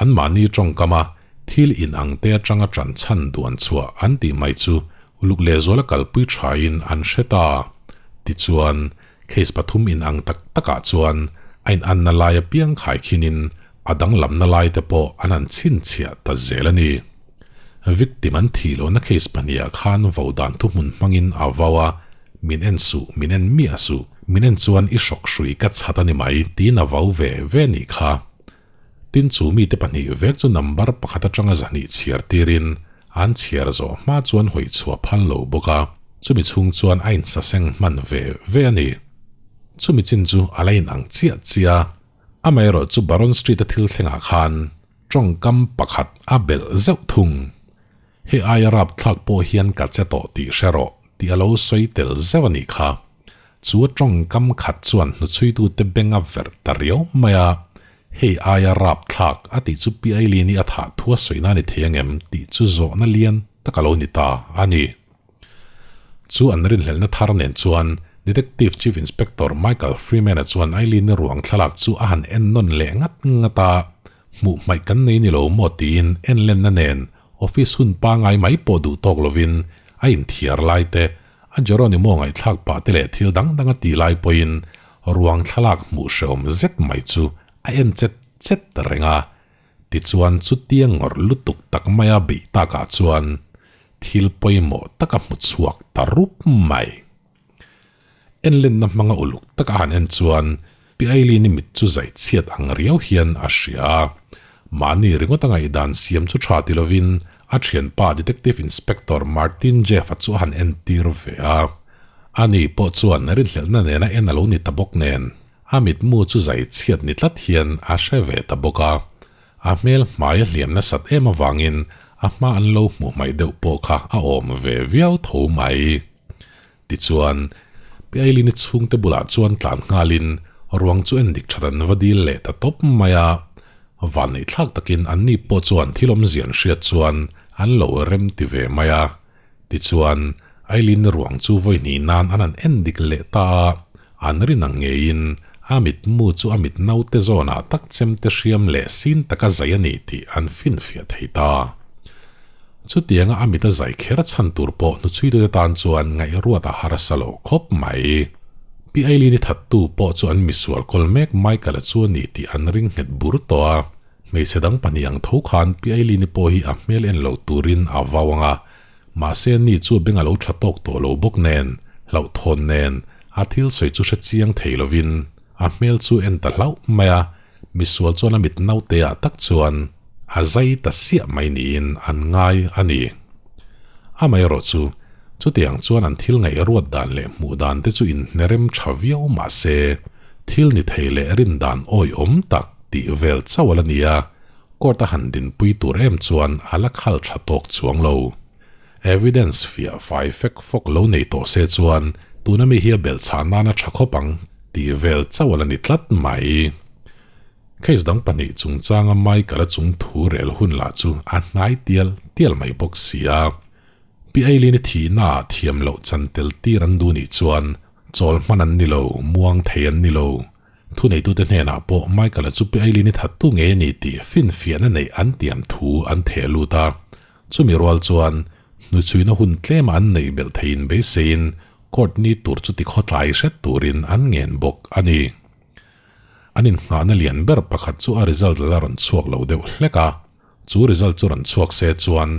anmahni tawngkama thil inang te atanga tan chhan duan chhuah an tih mai chu uluk lehzuala kalpui thain an hre ta. Tichuan, case pathum inang tak takah chuan a inanna lai apiang khaikhinin a danglamna lai te pawh an han chhinchhiah ta zel a ni. Victim an thih lohna case pahniha khan vo dan thuhmun hmangin a vau a, min en suh, min en miah suh, min en chuan i hrawk hrui ka chhat a ni mai tiin a vau ve ve nih kha. Tin chu mite pahnih vek chu number pakhat atanga zahnih chhiar tirin an chhiar zawh hma chuan hawi chhuah phal lo bawk a, chumi chhung chuan a insaseng hman ve ve a ni. Chumi chin chu a la inang chiah chiah a, amaherawh chu Baron Street-a thil thlengah khan Tawngkam pakhat a belh zeuh thung. Hei aia rapthlak pawh hian ka che tawh tih hre rawh tih a lo sawi tel zeuh a nih kha. Chu a tawngkam khat chuan hnuchhuitute beng a verh ta riau mai a, hei aia rapthlak a tih chu Pi Aileen-i a thah thu a sawi na ni thei angem tih chu zawhna lian tak a lo ni ta a ni. Chu an rinhlelhna thar nen chuan Detective Chief Inspector Michael Freeman-a chuan Eileen-i ruang thlalak chu a han en nawn leh ngat ngat a, hmuh hmaih kan nei ni lo maw tiin en lenna nen office hun pangai mai pawh duh tawk lovin a inthiar lai te, a Geronimo ngaihthlak pah te leh thil dang dang a tih lai pawhin ruang thlalak hmuh hrehawm zet mai chu a en chet chet reng a. Tichuan chutia ngawrh lutuk tak maia beih takah chuan thil pawimawh taka hmu chhuak ta rup mai. Enlenna hmanga uluk taka han en chuan. Pi Eileen-i mit chu zai chhiat ang riau hian a hria a. Mahni ringawt a ngaihdan siam chu tha ti lovin a thianpa Detective Inspector Martin Jeff-a chu a han entir ve a. Ani pawh chuan rinhlelhna nena en a lo ni ta bawk nen, a mitmu chu zai chhiat ni tlat hian a hre ve ta bawk a. A hmel hmai a hliam nasat em avangin a hma an lo hmuh hmaih deuh pawh kha a awm ve viau tho mai. Tichuan, Pi Aileen-i chhungte bulah chuan tlan nghalin ruang chu en dik that an va dil leh ta tawp mai a. Vanneihthlak takin anni pawh chuan thil awmzia an hriat chuan an lo rem ti ve mai a. Tichuan, Aileen-i ruang chu vawi hnih nan an han en dik leh ta a, an rin ang ngeiin a mitmu chu a mit naute zawnah tak chemte hriam leh sin taka zai a ni tih an finfiah thei ta. Chutianga a mit a zai kher chhan tur pawh hnuchhuitute tan chuan ngaihruat a harsa lo khawp mai. Pi Eileen-i thattu pawh chu an misual kawl mek Michael-a chu a ni tih an ring nghet bur tawh a. Hmeichhe dang pahnih ang tho khan Pi Eileen-i pawh hi a hmel en lo turin a vau ang a, mahse ni chu a beng a lo tha tawk tawh lo bawk nen, hlauhthawn nen a thil sawi chu hre chiang thei lovin a hmel chu en ta hlauh mai a. Misual chuan a mit naute ah tak chuan a zai ta siah mai niin an ngai a ni. Amaherawh chu, chutiang chuan an thil ngaih ruat dan leh hmuh dan te chu inhnerem tha viau mah se, thil ni thei leh rin dan awihawm tak tih vel chauh a la ni a, court a han dinpui tur em chuan a la khal tha tawk chuang lo. Evidence fiah fai fek fawk lo nei tawh se chuan tuna mi hi a belhchhah nana tha khawp ang tih vel chauh a la ni tlat mai. Case dang pahnih chungchanga Michael-a chung thu rel hun lah chu a hnai tial tial mai bawk si a. Pi Eileen-i thihnaah thiam loh chan tel tir an duh nih chuan chawl hman an ni lo, muang thei an ni lo. Thuneitute hnenah pawh Michael-a chu Pi Eileen-i thattu ngei a ni tih finfiahna neih an tiam thu an theh lut a. Chumi rual chuan hnuchhuina hun tlema an neih belh theiin beiseiin court ni tur chu tikhawtlai hret turin an ngen bawk a ni. An innghahna lian ber pakhat chu a result la rawn chhuak lo deuh hlek a, chu result chu rawn chhuak se chuan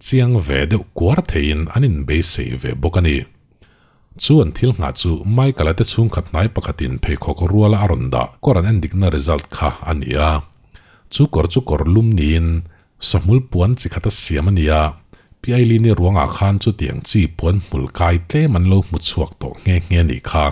chiang ve deuh kuar theiin an inbeisei ve bawk a ni. Chu an thil nghah chu Michael-a te chhungkhat hnai pakhatin pheikhawk ruala a rawn dah kawr an endikna result kha a ni a. Chu kawr chu kawr lum niin Sahmul puan chi khat a siam a nia, Pi Aileen-i ruangah khan chutiang chi puan hmul kai tlem an lo hmu chhuak tawh nghe nghe a nih kha.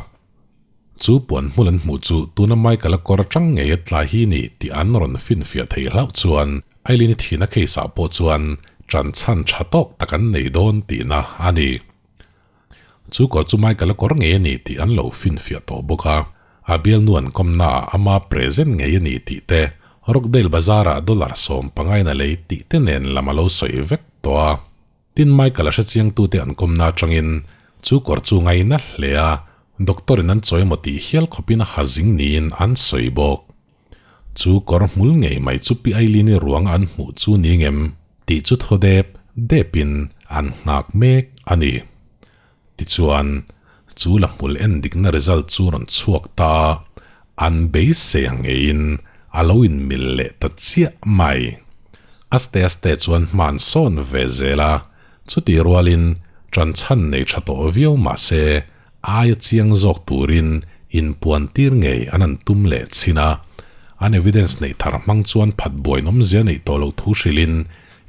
Chu puan hmul an hmuh chu tuna Michael-a kawr atang ngei a tla hi ni tih an rawn finfiah thei hlauh chuan Aileen-i thihna case-ah pawh chuan ṭan chhan ṭha tawk tak an nei dawn tihna a ni. Chu kawr chu Michael-a kawr ngei a ni tih an lo finfiah tawh bawk a, a bialnu an kawmnaah ama present ngei a ni tih te, Rockdale Bazar-ah dollar 15 in a lei tih te nen lam a lo sawi vek tawh a. Tin, Michael-a hrechiangtute an kawmna atangin chu kawr chu ngaina hle a, doctor-in an chawi emaw tih hial khawpin a ha zing niin an sawi bawk. Chu kawr hmul ngei mai chu Pi Aileen-i ruang an hmuh chu ni ngem tih chu thaw dep depin an nghak mek a ni. Tichuan, chu la hmul en dikna result chu rawn chhuak ta a, an beisei ang ngeiin a lo inmil leh ta chiah mai. Aste aste chuan hma an sawn ve zel a, chutih rualin ṭan chhan nei ṭha tawh viau mah se Aia chiang zawk turin inpuan tir ngei an an tum leh chhin a, an evidence neih thar hmang chuan phat buai nawmzia neih tawh loh thu hrilhin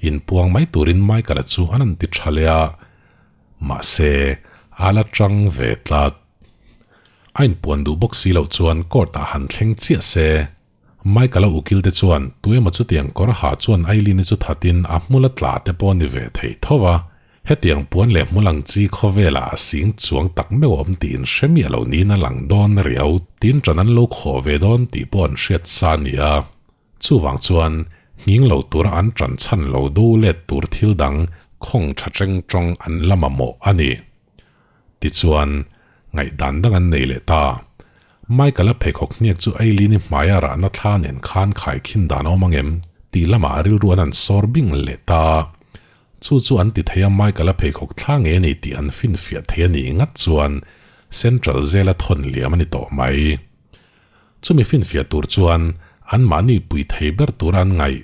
inpuang mai turin Michael-a chu an an ti tha leh a, mahse a la tang ve tlat. A inpuan duh bawk si loh chuan court-ah han thleng chiah se. Michael-a ukil te chuan tuemaw chutiang kawr ha chuan Eileen-i chu thatin a hmul a tla te pawh a ni ve thei tho va, hetiang puan leh hmul ang chi khawvelah a sing chuang tak meuh a awm tiin hre miah lo niin a lang dawn riau tin ṭan an lo khawh ve dawn tih pawh an hriat sa a ni a. Chuvang chuan nghing lo tura an ṭan chhan lo do let tur thil dang khawng ṭha ṭeng ṭawng an la mamawh a ni. Tichuan, ngaihdan dang an nei leh ta. Michael-a pheikhawk hniak chu Eileen-i hmaia rahna thla nen khan khaikhin dan a awm ang em? tih lamah rilru an han sawr bing leh ta. Chu chu an ti thei a, Michael-a pheikhawk thla ngei a ni tih an finfiah thei a nih ngat chuan Central Jail-a thawn liam a ni tawh mai. Chumi finfiah tur chuan anmahni pui thei ber tura an ngaih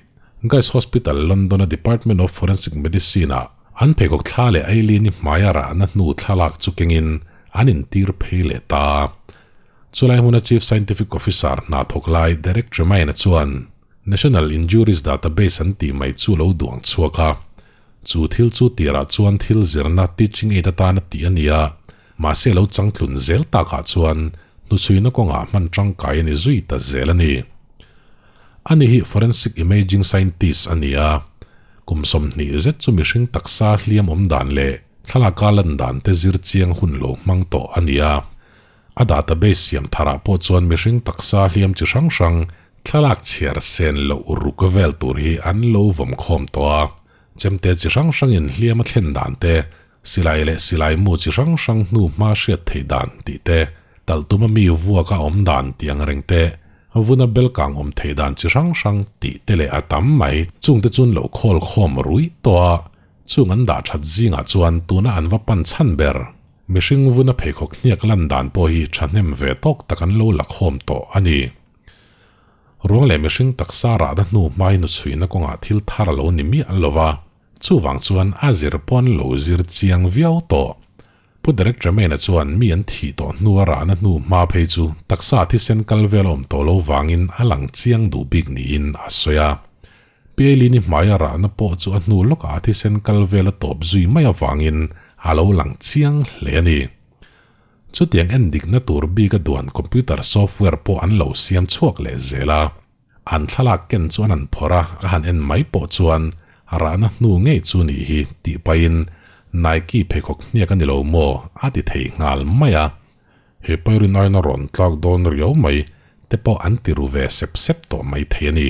Guy's Hospital London-a Department of Forensic Medicine-ah an pheikhawk thla leh Eileen-i hmaia rahna hnu thlalak chu kengin an intir phei leh ta. Chulai hmuna Chief Scientific Officer hna thawk lai Derek Tremaine-a chuan National Injuries Database an tih mai chu lo duang chhuak a. Chu thil chu tirah chuan thil zirna teaching aid atana tih a ni a, mahse lo changtlun zel takah chuan hnuchhuina kawngah hman tangkai a ni zui ta zel a ni. Ani hi forensic imaging scientist a ni a, kum 20 zet chu mihring taksa hliam awm dan leh thlalaka lan dan te zir chiang hun lo hmang tawh a ni a. A database siam tharah pawh chuan mihring taksa hliam chi hrang hrang thlalak chhiar sen loh ruk vel tur hi an lo vawm khawm tawh a. Chemte chi hrang hrangin hliam a thlen dan te, silai leh silai mu chi hrang hrang hnu hma hriat theih dan tih te, talh tuma mi vuak a awm dan tih ang reng te, vuna belkang awm theih dan chi hrang hrang tih te leh a tam mai. Chungte chuan lo khawl khawm ruih tawh a, chung an dah that zingah chuan tuna an va pan chhan ber. Mihring vuna pheikhawk hniak lan dan pawh hi thahnem ve tawk tak an lo la khawm tawh a ni. Ruang leh mihring taksa rahna hnu hmai hnuchhuihna kawngah thil thar a lo ni miah lo va, chuvang chuan a zir pawh an lo zir chiang viau tawh. Pu Derek Tremaine-a chuan mi an thih tawh hnua rahna hnu hma phei chu taksa thisen kal vel a awm tawh lo vangin a lang chiang duh bik niin a sawi a. Piailini hmaia rahna pawh chu a hnu lawkah a thisen kal vel a tawp zui mai avangin a lo lang chiang hle a ni. Chutiang en dikna tur bik a duan computer software pawh an lo siam chhuak leh zel a. An thlalak ken chu an han phawrh a, a han en mai pawh chuan rahna hnu ngei chu nih hi tih pahin Nike pheikhawk hniak a ni lo maw a ti thei nghal mai a. He pairin aina rawn tlak dawn riau mai te pawh an ti ru ve sep sep tawh mai thei a ni.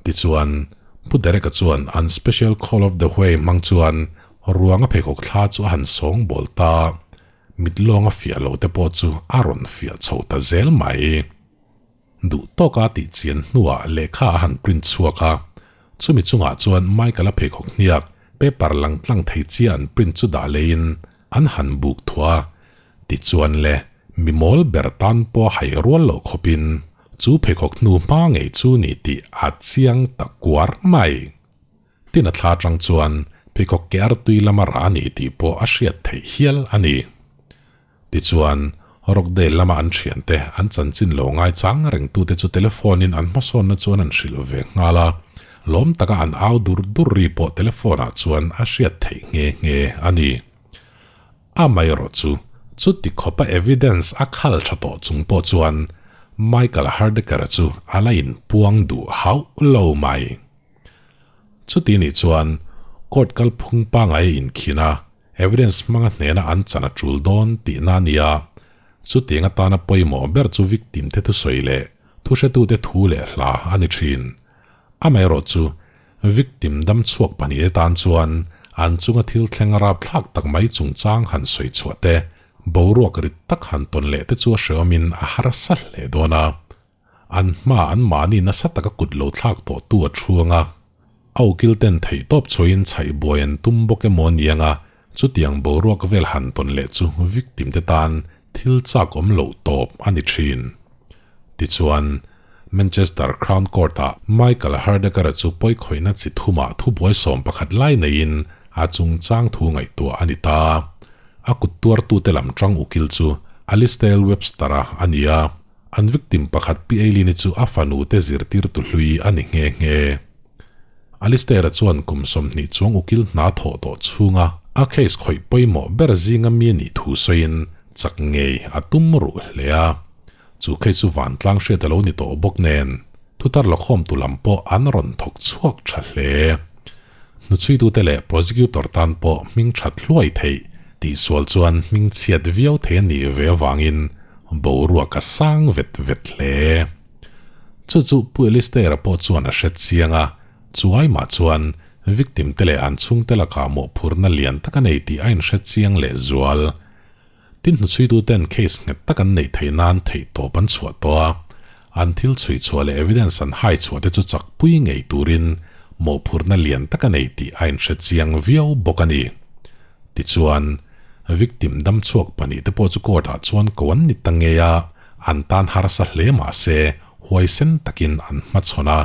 Tichuan, Pu Derek-a chuan an special call of the way hmang chuan ruanga pheikhawk thla chu a han sawng bawl ta, mit lawnga fiah lo te pawh chu a rawn fiah chho ta zel mai. Duh tawka tih chian hnuah lehkha a han print chhuak a, chumi chungah chuan Michael-a pheikhawk hniak paper lang tlang thei chia an print chu dah leiin an han buk thuah a, tichuan le mi mawl ber tan pawh a hai rual loh khawpin chu pheikhawk hnu hma ngei chu ni tih a chiang ta kuar mai. Tin a thla atang chuan pheikhawk ke artui lama rah a ni tih pawh a hriat theih hial a ni. Tichuan, Rockdale lama an thiante, an chanchin lo ngaichang rengtute chu telephone-in an hmasawnna chuan an hrilh ve nghal a, lawm taka an au dur dur ri pawh telephone-ah chuan a hriat theih nghe nghe a ni. Amaherawh chu, chuti khawpa evidence a khal tha tawh chung pawh chuan Michael Hardecker-a chu a la inpuang duh hauh lo mai. Chuti nih chuan court kalphung pangai a inkhin a, evidence hmanga hnena an chan a tul dawn tihna a ni a. Chutiang atana pawimawh ber chu victim te thusawi leh thuhretute thu leh hla a ni thin. Amaherawhchu, victim damchhuak pahnihte tan chuan an chunga thil thleng rapthlak tak mai chungchang han sawi chhuah te, boruak rit tak han tawn leh te chu a hrehawmin a harsa hle dawn a. An hma an mahni nasa taka kut lo thlak tawh tu a thuang a, a ukil ten theih tawp chhuahin chhaih buai an tum bawk emaw a niang a, chutiang boruak vel han tawn leh chu victim te tan thil chak awm loh tawp a ni thin. Tichuan, Manchester Crown Court-ah Michael Hardecker-a chu pawikhawihna chi thumah thubuai 11 lai neiin a chungchang thu ngaihtuah a ni ta. A kut tuartute lam tang ukil chu Alistair Webster-a a ni a. An victim pakhat Pi Eileen-i chu a fanu te zirtirtu hlui a ni nghe nghe. Alistair-a chuan kum 20 chuang ukil hna thawh tawh chhunga a case khawih pawimawh ber zinga mi a nih thu sawiin chak ngei a tum ruh hle a. Chu case chu vantlang hriat a lo ni tawh bawk nen thutar lakhawmtu lam pawh an rawn thawk chhuak tha hle. Hnuchhuitute leh prosecutor tan pawh hming that hluai theih tih sual chuan hming chhiat viau thei a nih ve avangin boruak a sang vet vet hle. Chu chu Pu Alistair-a pawh chuan a hre chiang a, chuai mah chuan victim te leh an chhungte lakah mawhphurhna lian tak a nei tih a inhre chiang leh zual. Tin hnuchhuituten case nghet tak an neih theih nan theihtawp an chhuah tawh a, an thil chhui chhuah leh evidence an hai chhuah te chu chakpui ngei turin mawhphurhna lian tak a nei tih a inhre chiang viau bawk a ni. Tichuan, victim dam chhuak pahnih te pawh chu court ah chuan ko an ni ta ngei a, an tan harsa hle mah se huaisen takin an hmachhawn a,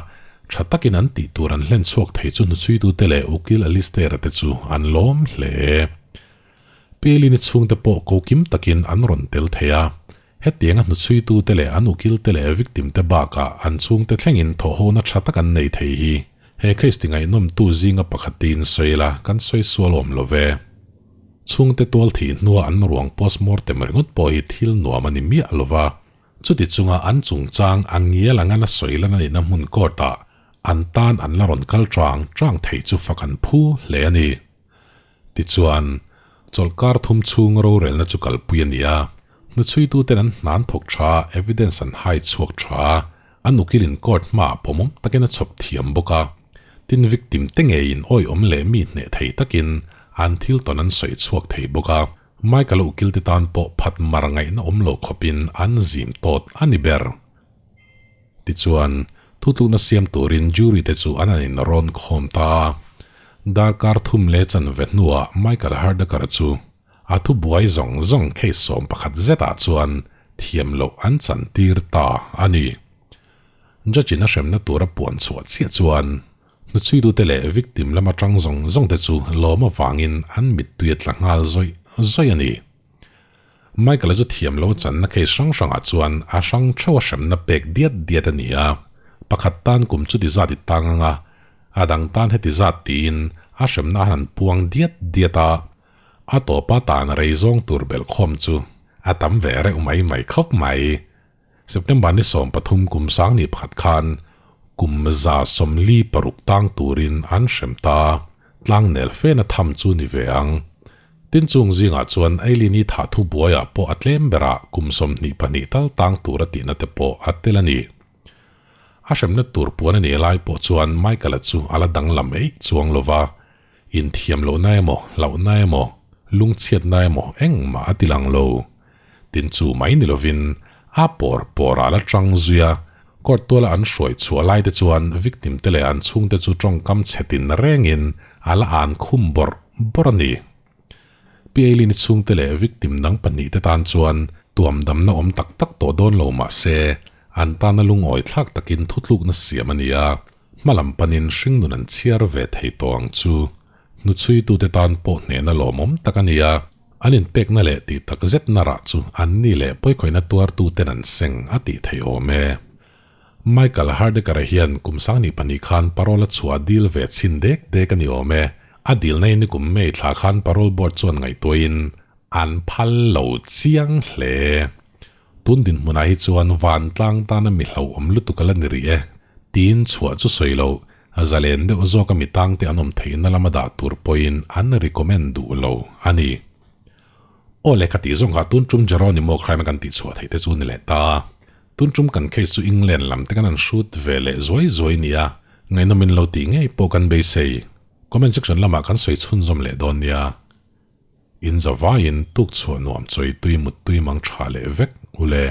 tha takin an tih tur an hlen chhuak thei chu hnuchhuitute leh ukil Alistair-a te chu an lawm hle. Pelini chhungte pawh ko kim takin an rawn tel thei a. Hetianga hnuchhuitute leh an ukilte leh victim-te bakah an chhungte thlengin thawhhona tha tak an nei thei hi he case ti ngaihnawmtu zinga pakhat tiin sawi ila kan sawi sual awm lo ve. Chhungte tual thih hnua an ruang postmortem ringawt pawh hi thil nuam a ni miah lo va, chuti chunga an chungchang a ngial anga na sawi lan a nihna hmun court-ah an tan an la rawn kal chang chang thei chu fak an phu hle a ni. Tichuan, chawlhkar thum chhung rorelna chu kalpui a ni a, hnuchhuituten an hna an thawk tha, evidence an hai chhuak tha a, an ukilin court hmaah pawmawm takin a chhawp thiam bawk a. Tin, victim te ngeiin awihawm leh mi hneh thei takin an thil tawn an sawi chhuak thei bawk a, Michael-a ukilte tan pawh phat mar ngaihna awm lo khawpin an zim tawt a ni ber. Tichuan, thutlukna siam turin jury te chu an han inrawn khawm ta a. Darkar thum leh chanve hnuah Michael Hardaker chu a thubuai zawng zawng case 11 zetah chuan thiam loh an chantir ta a ni. Judge-in a hremna tura puan chhuah chiah chuan hnuchhuitute leh victim lama tang zawng zawng te chu lawm avangin an mittui a tla nghal zawih zawih a ni. Michael-a chu thiam lo channa case hrang hrangah chuan a hrang theuh a hremna pek diat diat a ni a, pakhat tan kum chuti zat i tang anga a dang tan heti zat tiin a hremna a han puang diat diat a, a tawpa tan rei zawng tur belhkhawm chu a tam ve reuh mai mai khawp mai. September ni 13 kum 2001 khan kum 146 tang turin an hrem ta, tlangnel fena tham chu ni ve ang. Tin chung zingah chuan Eileen-i thah thu buaiah pawh a tlem berah kum 22 tal tang tura tihna te pawh a tel a ni. A hremna tur puan a nih lai pawh chuan Michael-a chu a la danglam eih chuang lo va, inthiam lohna emaw, hlauhna emaw, lungchhiatna emaw engmah a ti lang lo. Tin chu mai ni lovin a pawr pawrah la tang zui a, court tuala an hruai chhuah lai te chuan victim te leh an chhungte chu tawngkam chhe tin rengin a la an khum bawrh bawrh a ni. Pi Eileen-i chhungte leh victim dang pahnihte tan chuan tuam damna awm tak tak tawh dawn lo mah se an tana lungawi thlak takin thutlukna siam a ni a, hmalam panin hringnun an chhiar ve thei tawh ang chu. Hnuchhuitute tan pawh hnehna lawmawm tak a ni a. An inpekna leh tih tak zetna rah chu anni leh pawikhawihna tuartuten an seng a tih theih awm e. Michael Hardecker-a hian kum 2002 khan parole a chhuah dil ve chhin dek dek a ni awm e. A dilna in nikum May thla khan parole board chuan ngaihtuahin an phal lo chiang hle. Tun dinhmunah hi chuan vantlang tana mi hlauhawm lutuk a la ni rih e, tiin chhuah chu sawi lo, zalen deuh zawka mi tangte an awm theihna lama dah tur pawhin an recommend duh lo a ni. Aw le ka tih zawng kha tun tum Jeronimo crime a kan tih chhuah theih te chu ni leh ta. Tun tum kan case chu England lam te kan han hrut ve leh zuai zuai nia, ngaihnawmin lo tih ngei pawh kan beisei. Comment section lamah kan sawi chhunzawm leh dawn nia. In zavaiin tuk chhuah nuam chawi tui mut tui mang tha leh vek u le.